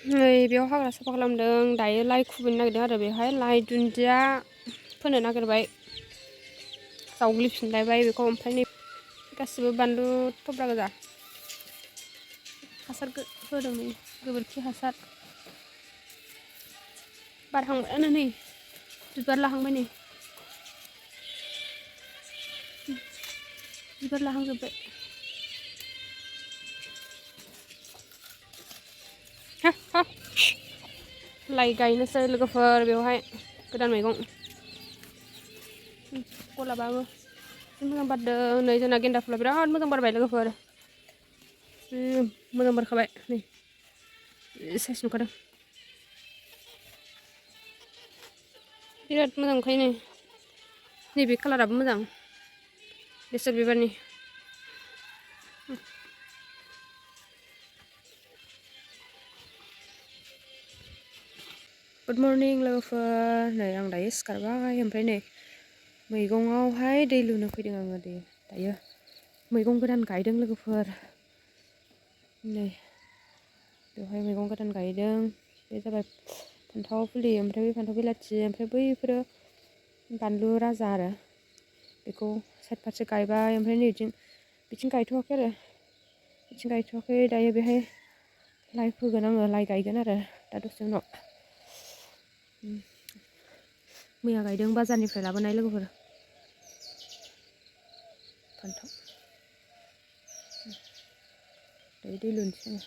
नै बेयाव हाग्रा साफा खालामदों दायो लाइ खुबैनो नागिरदों आरो बेवहाय लाइ दुन्दिया फोनो नागिरबाय जावग्लिफिनलायबाय बेखौ ओमफ्राय नै गासिबो बानलु थब्रा गोजा हासार होदों नै गोबोरखि हासार बारहांबायानो नै बिबार लाहांबाय नै बिबार लाहांजोब्बाय लाइ गायनोसै लोगोफोर बेवहाय गोदान मैगं गलाबाबो मोजां बारदों नै जोंना गेन्दा फुला बिराद मोजां बारबाय लोगोफोर मोजां बारखाबाय नै साइज नुखादों बिराद मोजां नुखायो नै नैबे कालाराबो मोजां बेसर बिबारनि गुड मर्निं लोगोफोर नै आं दायो सिखारबाय ओमफ्राय नै मैगङावहाय दै लुनो फैदों आङो दायो मैगं गोदान गायदों लोगोफोर नै बेवहाय मैगं गोदान गायदों बे जाबाय फान्थाव फुलि ओमफ्राय बे फान्थाव बिलाथि ओमफ्राय बैफोरो बानलु राजा आरो बेखौ साइड फारसे गायबाय ओमफ्राय नै बिथिं गायथ'वाखै आरो बिथिं गायथ'वाखै दायो बेहाय लाइ फोगोन आङो लाइ गायगोन आरो दा दसे उनाव मैया गायदों बाजारनिफ्राय लाबोनाय लोगोफोर फान्थाव दायो दै लुनोसै आङो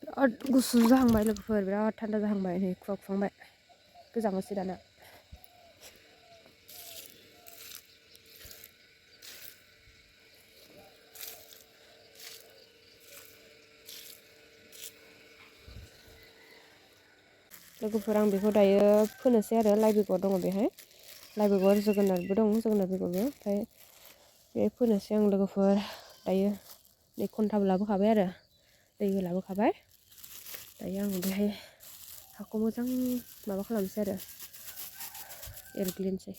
बिराद गुसु जाहांबाय लोगोफोर बिराद थान्दा जाहांबाय नै खुवा खुहांबाय गोजाङोसै दाना लोगोफोर आं बेखौ दायो फोनोसै आरो लाइ बेगर दङ बेहाय लाइ बेगर जोगोनारबो दं जोगोनार बेगरबो ओमफ्राय बे फोनोसै आं लोगोफोर दायो नै खन्थाबो लाबोखाबाय आरो दैबो लाबोखाबाय दायो आं बेहाय हाखौ मोजां माबा खालामसै आरो एरग्लिनोसै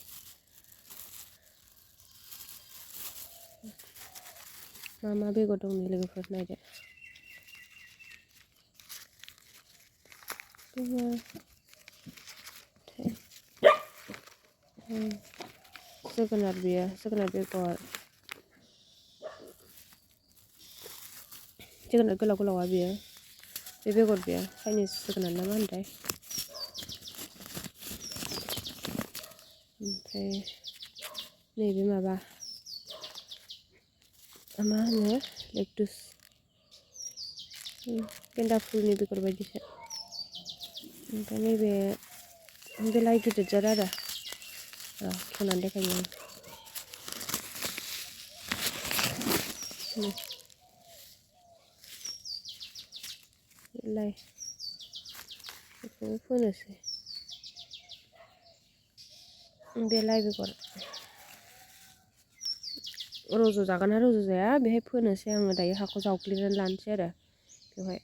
मा बेगर दं नै लोगोफोर नायदो जोगोनार बियो जोगोनार बेगर जोगोनार गोलाव गोलावा बियो बे बेगर बियो चाइनिस जोगोनार ना मा होनोथाय ओमफ्राय नैबे माबा मा होनो लेक्टुस गेन्दा फुलनि बेगर बायदिसो ओमफ्राय नैबे लाइ गिदिर जार आरो खेवनानै देखायनो लाइ बेखौ फोनोसै बे लाइ बेगर रज'जागोन ना रज'जाया बेहाय फोनोसै आङो दायो हाखौ जावग्लिनानै लानोसै आरो बेवहाय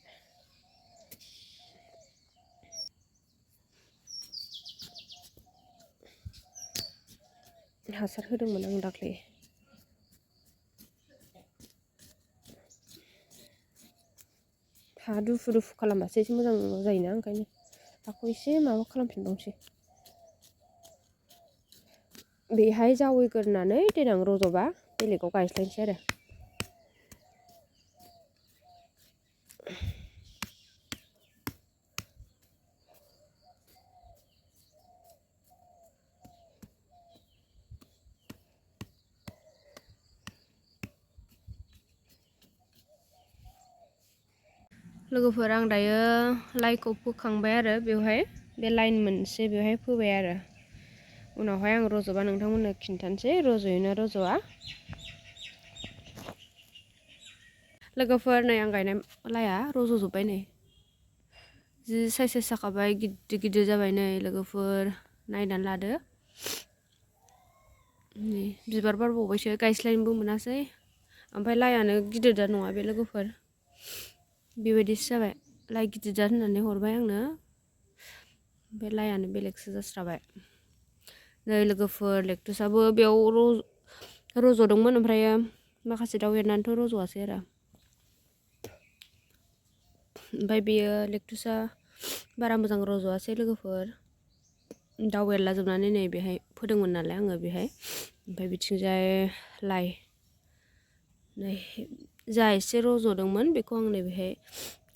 हासार होदोंमोन आं दाख्लै हा दुफु दुफु खालामबासो एसे मोजां जायोना ओंखायनो हाखौ एसे माबा खालामफिनबावनोसै बेहाय जावैग्रोनानै देनां रज'बा बेलेगाव गायस्लायनोसै आरो लोगोफोर आं दायो लाइखौ फोखांबाय आरो बेवहाय बे लाइन मोनसे बेवहाय फोबाय आरो उनावहाय आं रज'बा नोंथांमोननो खिन्थानोसै रज'योना रज'आ। लोगोफोर नै आं गायनाय लाइआ रज'जोब्बाय नै जि साइज जाखाबाय गिदिर गिदिर जाबाय नै लोगोफोर नायनानै लादो। नै बिबार बारबावबायसो गायस्लायनोबो मोनासै ओमफ्राय लाइआनो गिदिर दा नङा बे लोगोफोर बेबायदिसो जाबाय लाइ गिदिर जाद होननानै हरबाय आंनो ओमफ्राय लाइआनो बेलेगसो जास्राबाय। नै लोगोफोर लेक्टुसाबो बेयाव रज'दोंमोन ओमफ्राय माखासे दाउ एरनानैथ' रज'आसै आरो ओमफ्राय बेयो लेक्टुसा बारा मोजां रज'आसै लोगोफोर दाउ एरला जोबनानै नै बेहाय फोदोंमोन नालाय आङो बेहाय ओमफ्राय बिथिंजाय लाइ नै जा एसे रज'दोंमोन बेखौ आं नैबेहाय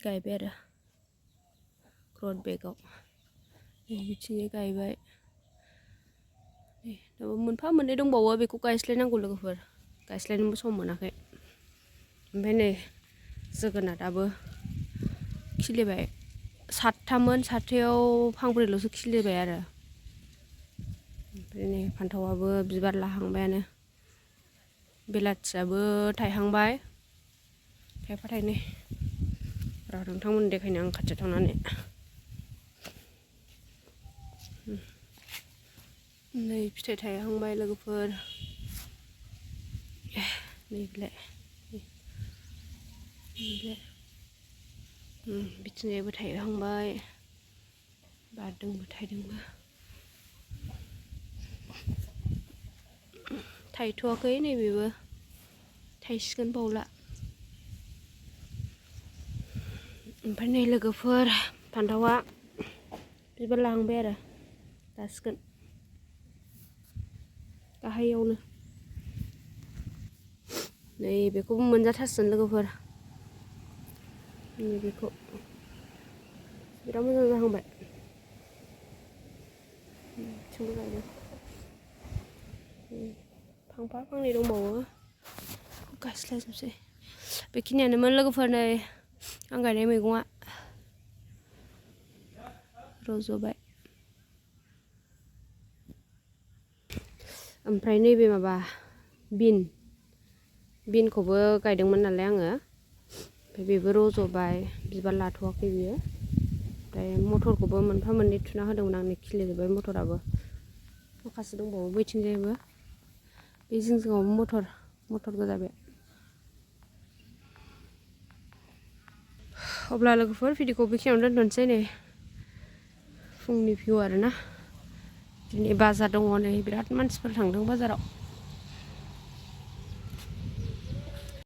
गायबाय आरो ग्रथ बेगआव बिथिंजाय गायबाय। दाबो मोनफा मोननै दंबावो बेखौ गायस्लायनांगौ लोगोफोर गायस्लायनोबो सम मोनाखै। ओमफ्राय नै जोगोनाराबो खिलिबाय सातथामोन सातथायाव फांब्रैल'सो खिलिबाय आरो ओमफ्राय नै फान्थावआबो बिबार लाहांबायानो बेलाथियाबो थायहांबाय थायफा थायनै र' नोंथांमोन देखायनो आं खाथियाव थांनानै नै फिथाइ थायहांबाय लोगोफोर नैलाय बिथिंजायबो थायहांबाय बारदोंबो थायदोंबो थायथ'वाखै नैबेबो थायसिगोन बावला। ओमफ्राय नै लोगोफोर फान्थावआ बिबार लाहांबाय आरो लासिगोन गाहायावनो नै बेखौबो मोनजाथारसिगोन लोगोफोर नैबेखौ बिराद मोजां जाहांबाय बिथिंबो गायदों फांफा फांनै दंबावो गायस्लायजोबसै बेखिनियानोमोन लोगोफोर नै आं गायनाय मैगङा रज'बाय। ओमफ्राय नैबे माबा बिनखौबो गायदोंमोन नालाय आङो ओमफ्राय बेबो रज'बाय बिबार लाथ'वाखै बियो ओमफ्राय मटरखौबो मोनफा मोननै थुना होदोंमोन आं नै खिलिजोब्बाय मटराबो माखासे दंबावो बैथिंजायबो बे जिं जिङावबो मटर गोजा बे। अब्ला लोगोफोर भिडिअखौ बेखिनियावनो दोनथ'नोसै नै फुंनि भिउ आरोना दिनै बाजार दङ नै बिराद मानसिफोर थांदों बाजाराव।